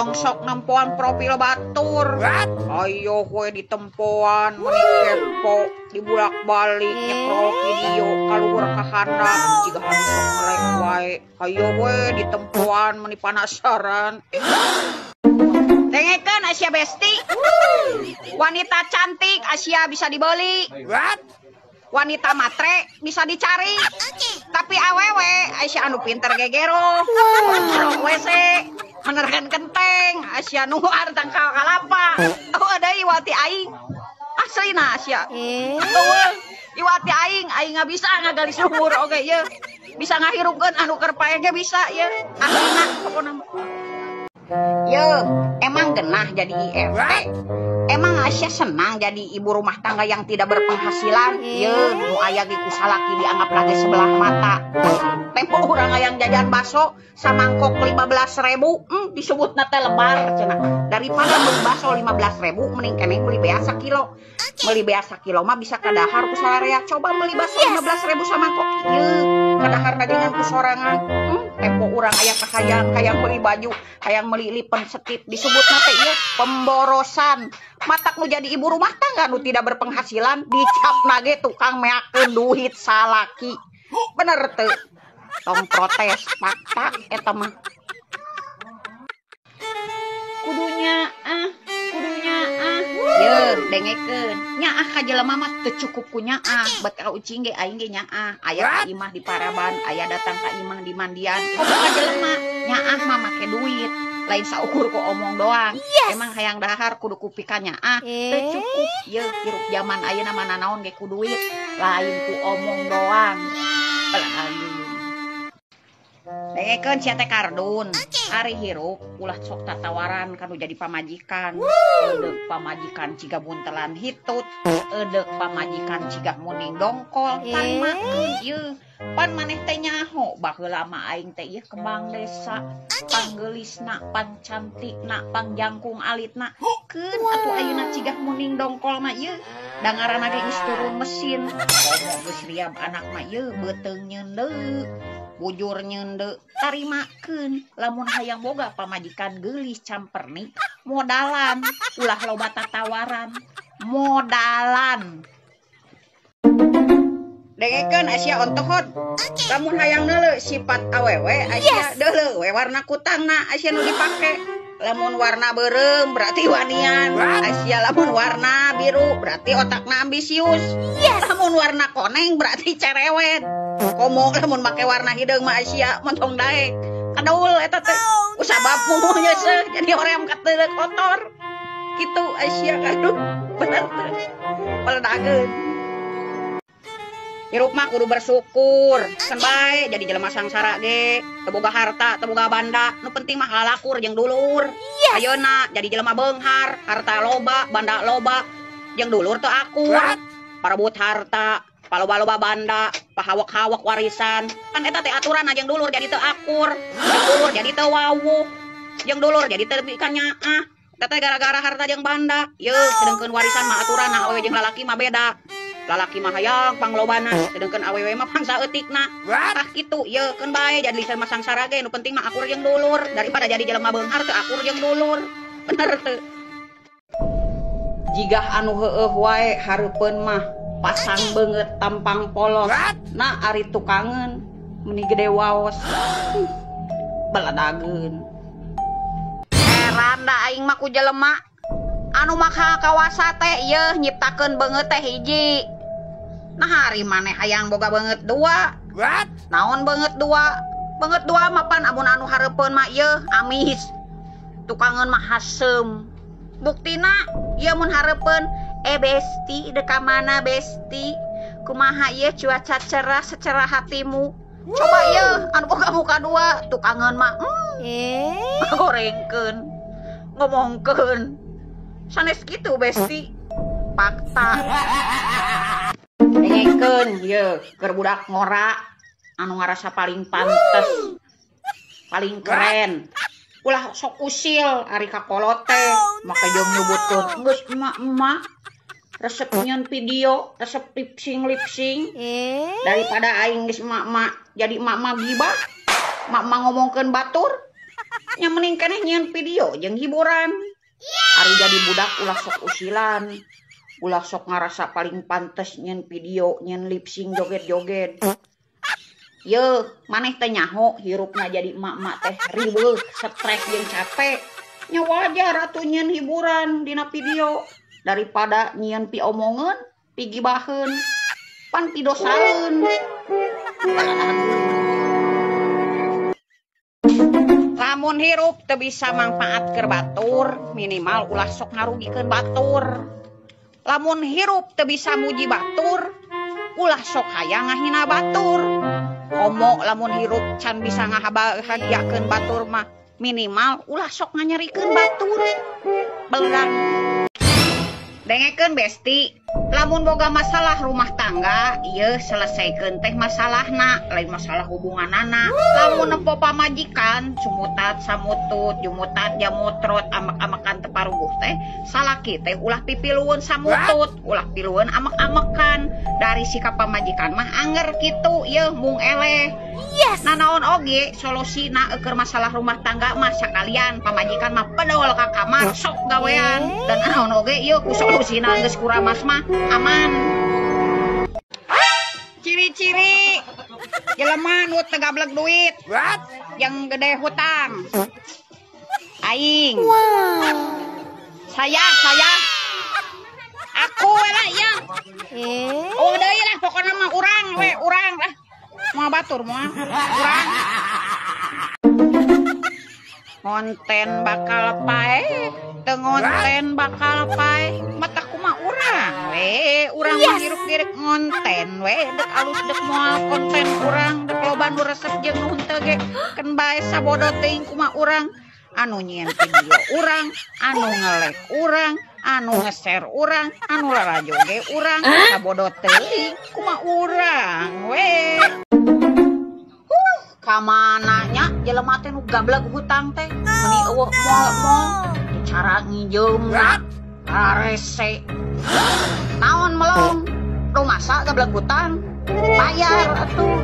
Tong sok nempoan profil batur. Ayo we ditempoan meuni kepo dibulak-balik nyekrol video kaluhur ka handap jiga anu sok ngelek wae. Ayo we ditempoan meuni panasaran. Dengekeun Asia Besti. Wanita cantik Asia bisa dibeli. Wanita matre bisa dicari. Tapi awewe Asia anu pinter gegero. Ngorok WC, menerkan kenteng, Asia nu tangkal kalapa. Oh ada iwati aing. Aslina Asia. Eueuh, iwati aing, aing nggak bisa ngagali sumur oge ye. Bisa ngahirupkeun anu keur paeh ge bisa ye. Aslina pokona mah. Ye, emang genah jadi IRT. Emang Asia senang jadi ibu rumah tangga yang tidak berpenghasilan. Ye, nu aya ge ku salaki dianggap lagi sebelah mata. Tempo urang hayang jajan bakso samangkok 15.000, disebutna teh lebar cenah. Daripada beli bakso 15.000 mending keneh beli beas sakilo. Beli beas sakilo mah bisa kadahar ku salarea. Coba beli bakso 15.000 samangkok. Ye, kadahar dagangan ku sorangan. Tempo urang aya kahayang, hayang beli baju, hayang beli lipen setip, disebutna teh ieu pemborosan. Matak nu jadi ibu rumah tangga nu tidak berpenghasilan dicapna ge tukang meakeun duit salaki. Bener teu? Tong protes fakta eta mah. Kudunya ah, kudunya ah. Ye, dengekeun. Nyaah ka jelema mah teu cukup ku nyaah, bet ka ucing ge aing ge nyaah. Aya ka imah di paraban, aya datang ka imah di mandian. Komo ka jelema nyaah mah make duit. Lain saukur ku omong doang. Emang hayang dahar kudu ku pika nyaah, teu cukup. Ye, hirup zaman ayeuna mah nanaon ge ku duit, lain ku omong doang. Dengekeun sia teh kardun. Ari hirup ulah sok tatawaran kanu jadi pamajikan. Eudek pamajikan ciga buntelan hitut, eudek pamajikan ciga muning dongkol, tarimakeun ieu. Pan maneh teh nyaho baheula mah aing teh ieu kembang desa, panggeulisna, pancantikna, pangjangkung alitna. Keun atuh ayeuna ciga muning dongkol mah ieu. Da ngaranna ge geus turun mesin. Komo geus riab anak mah ieu beuteung nyeundeu. Bujur nyeundeu, tarimakeun. Lamun hayang boga pamajikan geulis camperni, modalan, ulah loba tatawaran, modalan. Dengekeun Asia ontohot. Lamun hayang neuleu sifat awewe Asia deuleu we warna kutangna Asia nu dipake. Lamun warna beureum berarti wanian. Asia lamun warna biru berarti otakna ambisius. Lamun warna koneng berarti cerewet. Komo lamun make warna hideung mah Asia montong daek. Kadul eta teh. Usabab mumuh nyeuseuh jadi hoream kateuleuk kotor. Kitu Asia aduh bener teh. Peledageun. Hirup mah kudu bersyukur. Keun bae jadi jelema sangsara ge, teu boga harta, teu boga banda, nu penting mah lalakur jeung dulur. Ayeuna jadi jelema beunghar, harta loba, banda loba, jeung dulur teu akur. Parebut harta, paloba-loba banda, pahawak-hawak warisan. Kan eta teh aturan jeung dulur jadi teu akur, jeung dulur jadi teu wawuh, jeung dulur jadi teu bikanyaah. Eta teh gara-gara harta jeung banda. Yeuh, sedengkeun warisan mah aturan awewe jeung lalaki mah beda. Lalaki mah hayang panglobana, sedengkeun awewe mah pangsaeutikna. Tah kitu, yeuh keun bae jadi jelema sangsara ge nu penting mah akur jeung dulur daripada jadi jelema beunghar teu akur jeung dulur. Bener teu? Jigah anu heueuh wae hareupeun mah pasang beungeut tampang polos. Nah ari tukangeun meuni gede waos. Baladageun. Heran da aing mah ku jelema anu maka kawasa teh yeuh nyiptakeun beungeut teh hiji. Nah hari maneh hayang boga beungeut dua. Naon beungeut dua? Beungeut dua mah pan amun anu hareupeun mah yeuh amis. Tukangeun mah haseum. Buktina ieu mun hareupeun besti deuk ka mana besti? Kumaha ieu cuaca cerah secerah hatimu. Coba ieu anu boga muka dua tukangeun mah gorengkeun, ngomongkeun. Sanes kitu besti. Fakta. Dengekeun ieu keur budak ngora anu ngarasa paling pantes, paling keren. Ulah sok usil ari ka kolot teh, make jeung nyebutkeun geus emak-emak resep nyeun video, resep lip sync. Daripada aing geus emak-emak jadi emak-emak gibah, emak-emak ngomongkeun batur. Nya mending keneh nyieun video jeung hiburan. Ari jadi budak ulah sok usilan. Ulah sok ngarasa paling pantes nyieun video, nyieun lip sync joget-joget. Yeuh, maneh teh nyaho hirupna jadi emak-emak teh riweuh, stres jeung capek. Nya wajar atuh nyieun hiburan dina video daripada nyieun piomongeun, pigibaheun, pan pidosaeun. Lamun hirup teu bisa mangfaat keur batur, minimal ulah sok ngarugikeun batur. Lamun hirup teu bisa muji batur, ulah sok hayang ngahina batur. Komo lamun hirup can bisa ngabahagiakeun batur mah, minimal ulah sok nganyerikeun batur. Belang. Dengekeun besti, lamun boga masalah rumah tangga, ieu selesaikeun teh masalahna, lain masalah hubunganana. Lamun nempo pamajikan, sumutat samutut, jumutat jamutrot, amek-amekan teu paruguh teh, salaki teh ulah pipilueun samutut, ulah pilueun amek-amekan. Dari sikap pamajikan mah anger kitu, ieu mung eleh. Yes. Nanaon oge solusina eueur masalah rumah tangga mah sakalian pamajikan mah pedol ka kamar sok gawean. Dan nanaon oge ieu ku solusina geus kuramas mah aman. Ciri-ciri jelema nu teu gablek duit, yang gede hutang. Aing. Wow. Saya aku we lah ieu. Oh deui lah pokona mah urang we, urang lah. Moal batur moal urang. Konten bakal paeh, teu ngonten bakal paeh. Mata kumaha urang we, urang mah hirup direk ngonten we, dek alus dek moal konten urang, dek loba nu resep jeung nu henteu ge, keun bae sabodo teuing kumaha urang. Anu nyieun video urang, anu nge-like urang, anu nge-share urang, anu lalajo ge urang, sabodo teuing kumaha urang we. Kamana nya jelema teh nu gablek hutang teh, meuni eueuh moal-moal, cara nginjeumna rese. Naon melong, rumasa gablek hutang, bayar atuh.